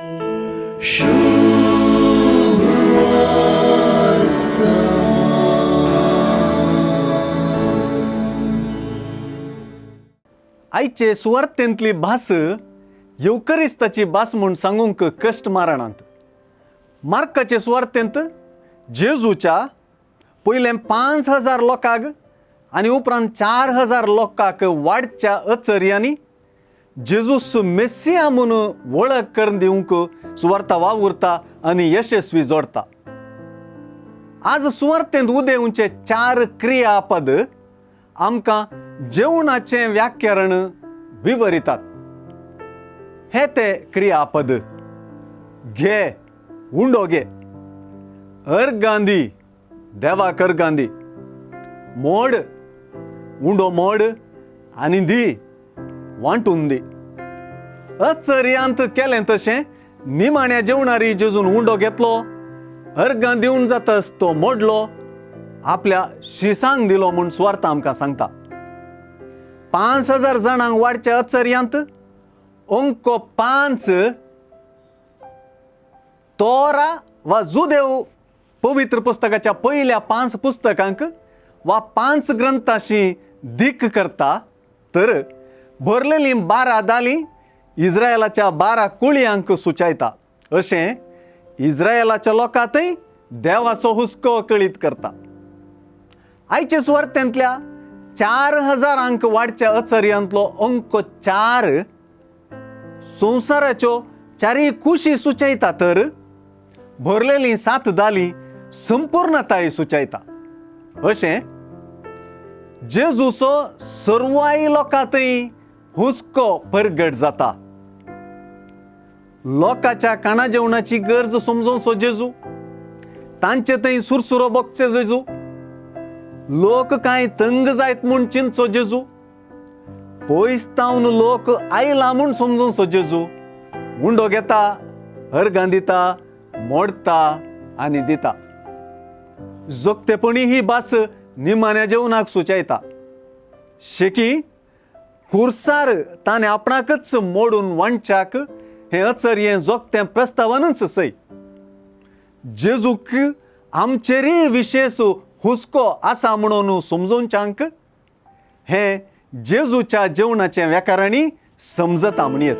आयचे सुवार्थेंतली भास येवकरिस्ताची भास म्हूण सांगूंक कश्ट मारणांत. मार्काचे सुवार्थेंत जेजूच्या पयलें 5000 लोकांक आनी उपरांत 4000 लोकांक वाडच्या अचर्यांनी जेजूस मेस्सिया म्हूण वळख करून दिवंक सुवार्ता वावुरता आनी यशस्वी जोडटा. आज सुवार्थेंत उदेवचे 4 क्रियापद आमकां जेवणाचें व्याकरण विवरितात. हे ते क्रियापद: घे, उंडो घे, अर्गांदी, देवाक अर्गांदी, मोड, उंडो मोड आनी दी, वांटून दी. अचर्यांत केलें तशें निमाण्या जेवणारी जेजून उंडो घेतलो, अर्गां दिवन जातस तो मोडलो, आपल्या शिसांक दिलो म्हूण सुवार्थ आमकां सांगता. 5000 जाणांक वाडच्या अचर्यांत अंको 5 तोरा वा जुदेव पवित्र पुस्तकाच्या पयल्या 5 पुस्तकांक वा 5 ग्रंथाशी दीक करता, तर भरलेलीं 12 दालीं इस्रायलाच्या 12 कुळयांक सुचायता. अशें इस्रायलाच्या लोकांतय देवाचो हुस्को कळीत करता. आयचे सुवार्थेंतल्या 4000 वाडच्या अचर्यांतलो अंक 4 संवसाराच्यो 4 कुशी सुचयता, तर भरलेलीं 7 दालीं संपूर्णताय सुचयता. अशें जेजूचो सर्वाय लोकांतय हुस्को परगट जाता. लोकांच्या काणा जेवणाची गरज समजोवचो जेजू, तांचे थंय सुरसुरो बगचे जेजू, लोक कांय तंग जायत म्हूण चिंतचो जेजू, पयस तावन लोक आयला म्हूण समजोवचो जेजू, उंडो घेता, अर्गां दिता, मोडटा आनी दिता. जोगतेपणी ही भास निमाण्या जेवणाक सुचयता. शेकी कुर्सार ताणें आपणाकच मोडून वांटच्याक हें अचर्यें जोगतें प्रस्तावनच सय. जेजूक आमचेरय विशेश हुस्को आसा म्हणून समजोवच्यांक हें जेजूच्या जेवणाचें व्याकरणी समजता म्हणयेत.